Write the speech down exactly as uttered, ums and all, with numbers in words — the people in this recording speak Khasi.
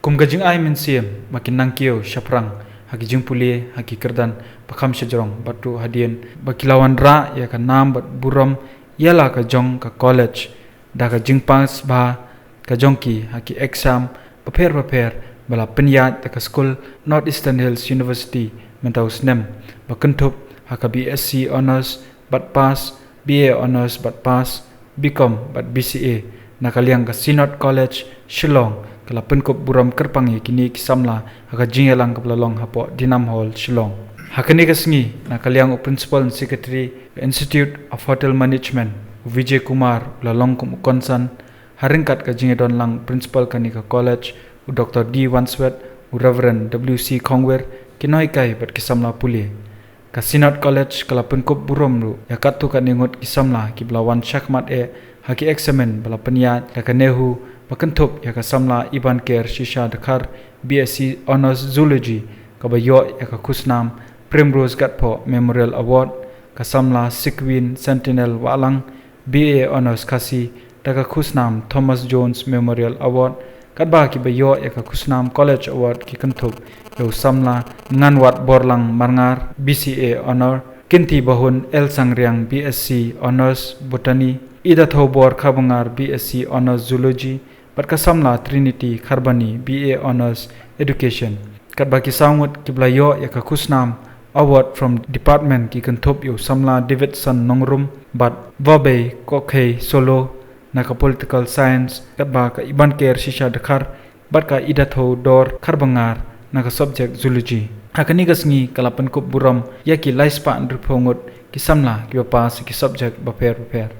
Kum ka jingai mynsiem ba ki nang kiew shaphrang ha ki jingpule ha ki kyrdan ba kham shajrong bad ruh hadien ba ki la wanrah ïa ka nam bad burom ïa la ka jong ka college da ka jingpass bha ka jong ki ha ki exam bapher bapher ba la pynïaid da ka skul North Eastern Hills University mynta u snem ba kynthup ha ka B S C Honours bad Pass, B A Honours bad Pass, B Com bad B C A na ka liang ka Synod College Shillong ka la pynkup burom kyrpang ïa kine ki samla ha ka jingïalang kaba la long hapoh Dinam Hall Shillong. Ha kane ka sngi na ka liang u Principal and Secretary ka Institute of Hotel Management u Vijay Kumar u la long kum u kongsan ha ryngkat ka jingïadon lang u Principal kane ka college u Doctor D Wanswet, u Reverend W C Khongwir, ki nonghikai bad ki samla pule. Ka Synod College ka la pynkup burom ruh ïa katto katne ngut ki samla kiba la wan shakhmat eh ha ki eksamin ba la pynïaid da ka NEHU ba kynthup ïa ka samla Ibanker Shisha Dkhar, B S C Honours Zoology, kaba ïoh ïa ka khusnam Primrose Gatphoh Memorial Award, ka samla Sikwin Sentinel Wahlang, B A Honours Khasi, da ka khusnam Thomas Jones Memorial Award, katba kiba ïoh ïa ka khusnam College Award ki kynthup ïa u samla Nganwat Borlang Marngar, B C A Honour, Kinti Bahun L Sangriang, B S C Honours Botany, Idathobor Kharbangar, B S C Honours Zoology, bad ka samla Trinity Kharbani, B A Honours Education. Katba ki saw ngut kiba la ïoh ïa ka khusnam Award from Department ki kynthup ïa u samla Davidson Nongrum bad Vabei Kokhei Solo na ka Political Science, katba ka Ibanker Shisha Dkhar bad ka Idathodor Kharbangar na ka subject Zoology. Ha kane ka sngi ka la pynkup burom ïa ki lai spah hynriewphew ngut ki samla kiba pass ïa ki subject bapher bapher.